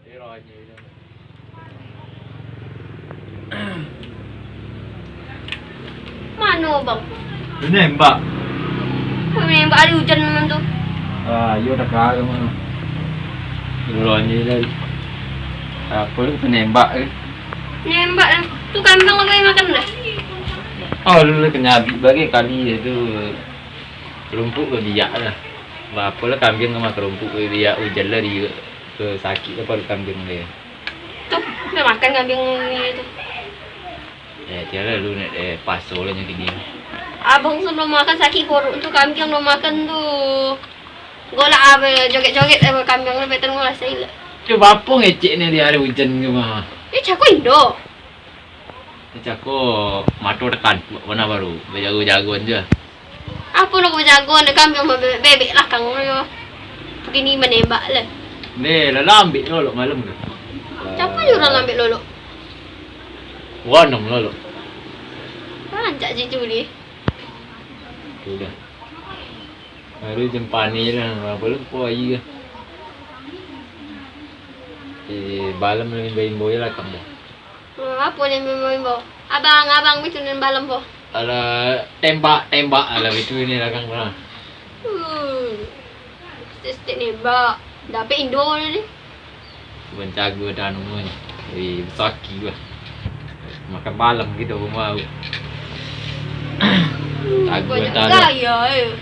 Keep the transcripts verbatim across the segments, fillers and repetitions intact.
Mano, Bang? Nembak. Nembak ari ujan malam tu. Ah, iyo dah ka mano. Dulu ni lah. Apa tu nembak tu? Nembak tu kambiang lah makan dah. Oh, lu lah kena abik bagai kali tu. Rumpuik babiak lah. Apo lah kambiang makan rumpuik babiak, ujan lah riak. Ke sakik lah paruik kambiang dia. Tu, dah makan kambiang ni tu. Eh, tiada lu nak, eh, paso lah nyo kini. Abang tu belum makan sakik paruik tu, kambiang belum makan tu. Golak apa, joget-joget apa kambiang tu, betul ngurasai lah. Cubo apo ngecek ni di hari ujan ke mah? Eh, cako indo. Cako mato tekan, mana baru bajago-jagoan je. Apo nak bajago, nak kambiang bebek, bebek lah kang yo. Kini manembak lah. Deh, lah ambek lolok malam tu. Siapa je urang ambek lolok? Wanam lolok. Rancak je tu deh. Sudah. Baru jam panih lah, apa lu po ayi ke? Eh, balam lah imbau-imbau je lah kang dah. Hmm, apo nan maimbau-imbau? Abang, abang bitu nan balam po. Alah, tembak, tembak alah bitu ni lah kang lah. Hmm. Stek-stek nembak. Dapek indo ni. Bancago dah nunggu ni. Eh, besaki bah. Makan balam gitu rumah aku. Tago banyak dah. Gaya, eh.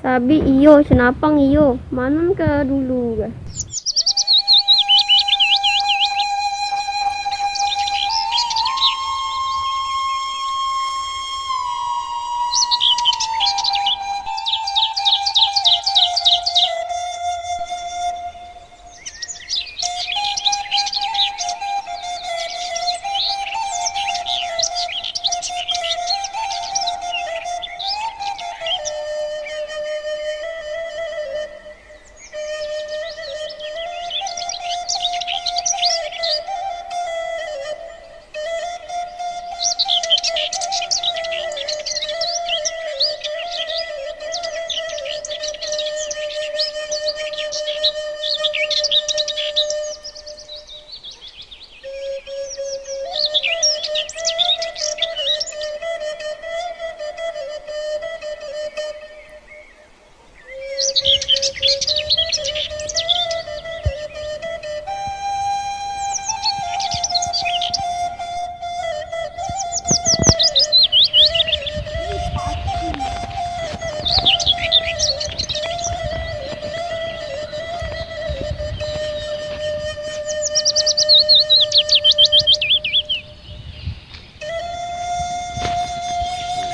Sabik iyo, senapang iyo, manon ka dulu ka.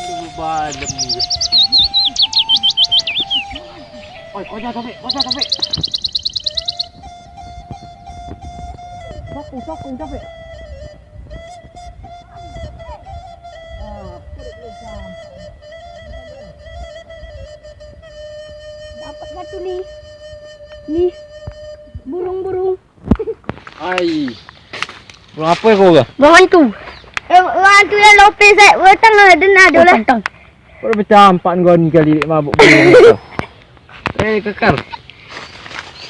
Aduh, balem je. Oi, kau jangan sampai, kau jangan sampai. Sapu, sapu, sampai. Ah, perut lu sampai. Dapat nggak tuh nih? Nih, burung-burung. Ai. Burung apo ko, Ga? Burung hantu. Eh, burung hantu yang lopeh, Zat. Batang lah, den ado lah. Tang, tang. Kok dah pecah ampak kau ni kali, dek mabuk burung kau. Eh, kekar.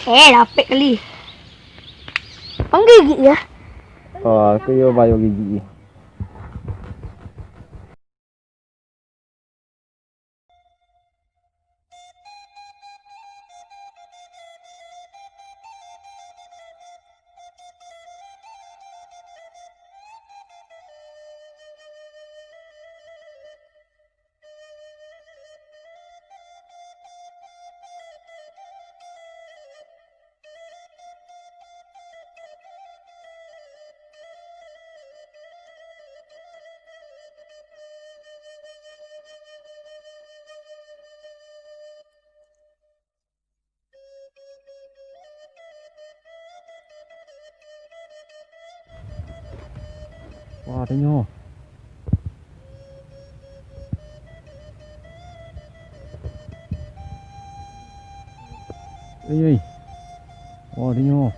Eh, dapek kali. Panggigik ya. Oh, aku yo bayo gigik ni. Wah, tanyo. Oi, oi. Wah, tanyo.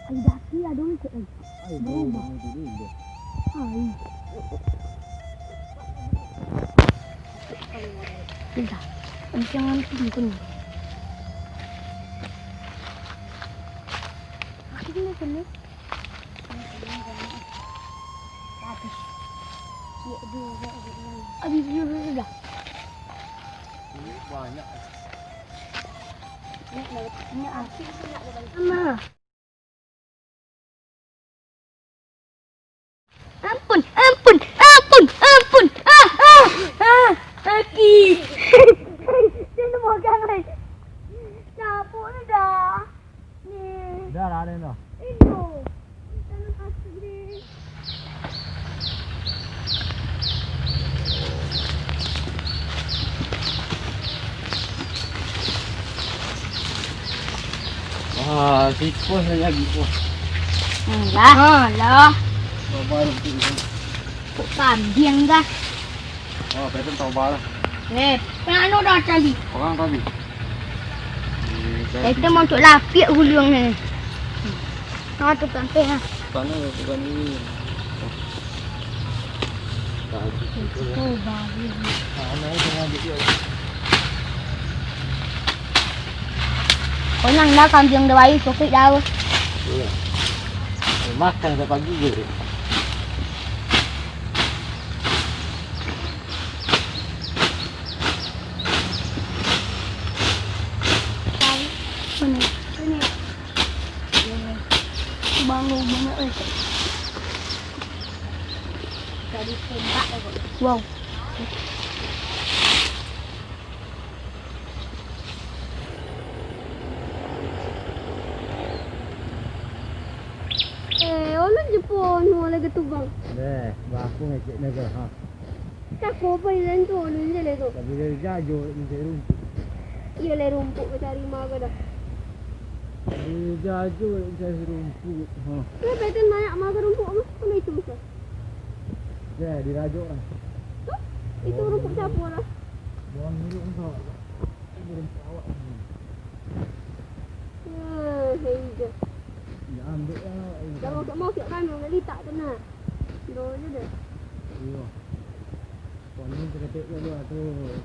Ai, daki ado ikut lai. Ai, berubah. Ai. Bentar. Jangan tunggu ni. Aku kena kena. Habis. Habis, habis, habis dah. Ini banyak. Ini, ini asik tu nak. Sama. Ampun, ampun, ampun, ampun. Ah, ah, ah, sakik. Dia nemu magang lai. Capuk ni dah. Ni. Dah lah, dah, dah. Indo. Tanah asik ni. Wah, siko sajo lagi, wah. Alah, alah. Baru tu. Kok kambiang kah? Oh, betul tau balah. Eh, anu dah tadi. Orang tadi. Eh, tadi. Itu mau untuk lapik gulung ni. Ah, tu sampai lah. Sana bukan ini. Tadi. Itu baru. Ah, naik dengan dia. Konyang dah kambiang dah baik, sokit dah. Iya. Makan sampai pagi je. Mana? Sini. Bangun banyak, eh. Tadi tembak, eh, kok. Wow. Eh, ulun je pun, ulun lagi tubang. Deh, baku ngecek ni ke, ha. Cako pai lan tu, ulun je le tu. Tapi dari jajo, mencari rumput. Iyo le rumput, bacari maga dah. Dari jajo, mencari rumput, ha. Kenapa itu banyak maga rumput, mah? Kenapa itu, mah? Deh, dirajok lah. Tuh, itu rumput capur lah. Bawang mirip engkau. Burung pelawak ni. Ya, hei je. Ya, ambil lah. Dah masuk-masuk kan, nak litak tu nak. Kira je dah. Iya. Kau ni terketik je dia tu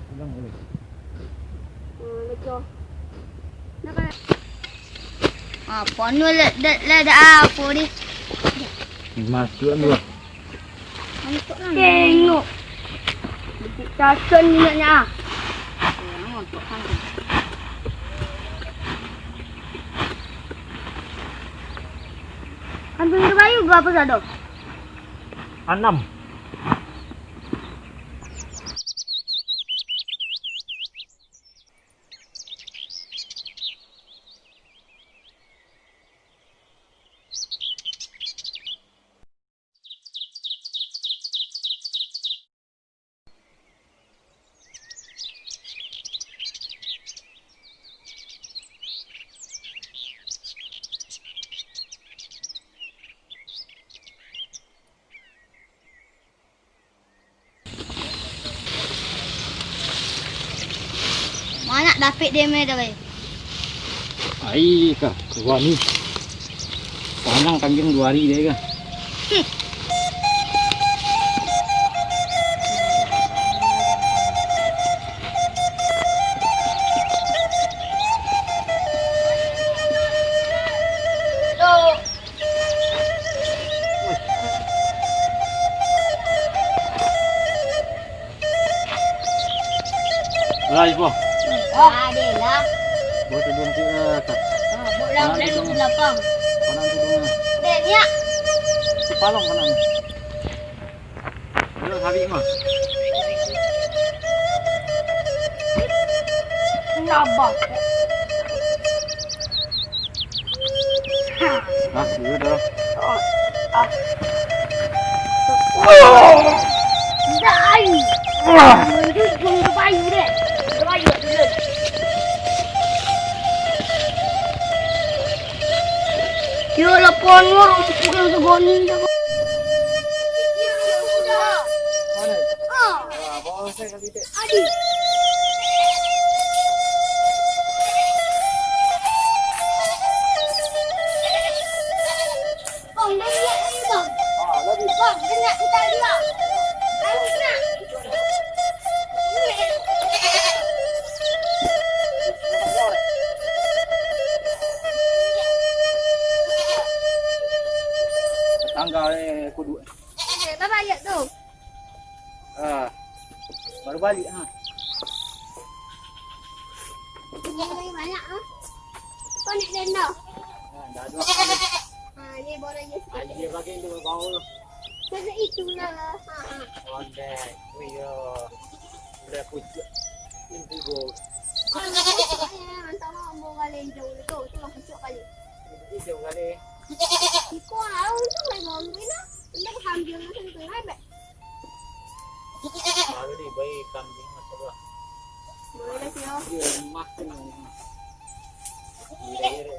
pulang boleh. Hmm, betul. Nak kan? Apa ni le, le, le, dah apa ni? Masuk dulu. Tengok. Bukit Tasan ni nak, ah. Ambil kayu berapa sado? Anam. Banyak dapik deme dah, bai. Ai, ka, kawan ni. Panjang kambiang dua hari dia, ka. Hmm. Alah, Ipo. Ah, deh lah. Buat tu dong tu, eh, tak. Ah, buat lah, Mana lalu tu ke dong? Belakang. Mana tu dong? Deh, ni, ah. Palong mana ni? Duduk habis mah. Nabak. Hah, dulu dah. Oh, ah. Dai. Wah. Dulu jual bayu deh. Bayu dulu. Yo, lapor ni, urang tukang segoni dah. Mana? Ah. Wah, bawa saya kali dek. Adi. Bang, dah lihat ni, Bang. Ah, lagi. Bang, dengar kita dia. Ayo, nak. Tangga, eh, kudu. Eh, bapak lihat tu. Ah, baru balik, ha. Ini lagi banyak, ha. Kau naik denda. Ah, dah dua kali. Ha, ini baru lagi sikit. Ah, iya, bagi tu bau tu. Macam itulah. Ha, ha. Ondeh. Oh, iya. Udah pucuk. Ini bau. Mantap lah, mau galenjong tu. Tu lah pucuk kali. Ini jauh kali. Iko au tu, lai mau ambil lah. Indak ambil macam tu, lai, Bek. Baru dibai kambing, masya Allah. Boleh lah, Tio. Dia lemah tu, lemah. Gila-gila.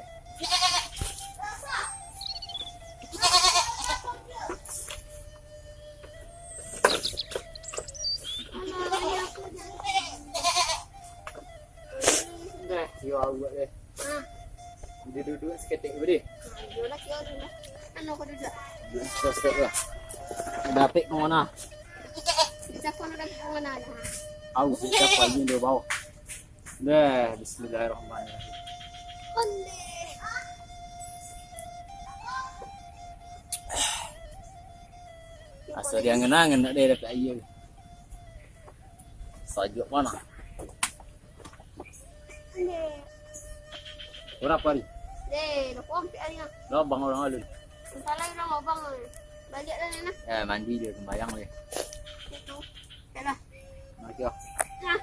Dah, yo awak deh. Ah. Dia duduk seketek beri. Ah, yo lah, yo lah. Anu aku duduk. Duduk seketek lah. Dapik ke mana? Siapa nak dapik ke mana lah? Au, siapa ini dia bawa? Dah, bismillahirrahmanirrahim. Ondeh. Asal dia angen-angen nak dia dapik air. Sajuk mana? Ondeh. Berapa hari? Deh, dah kompik hari ni. Dah abang orang alun. Salah orang abang. Balik lah ni nah. Eh, mandi dia, sembayang dia. Itu. Yalah. Mari, ah. Nah.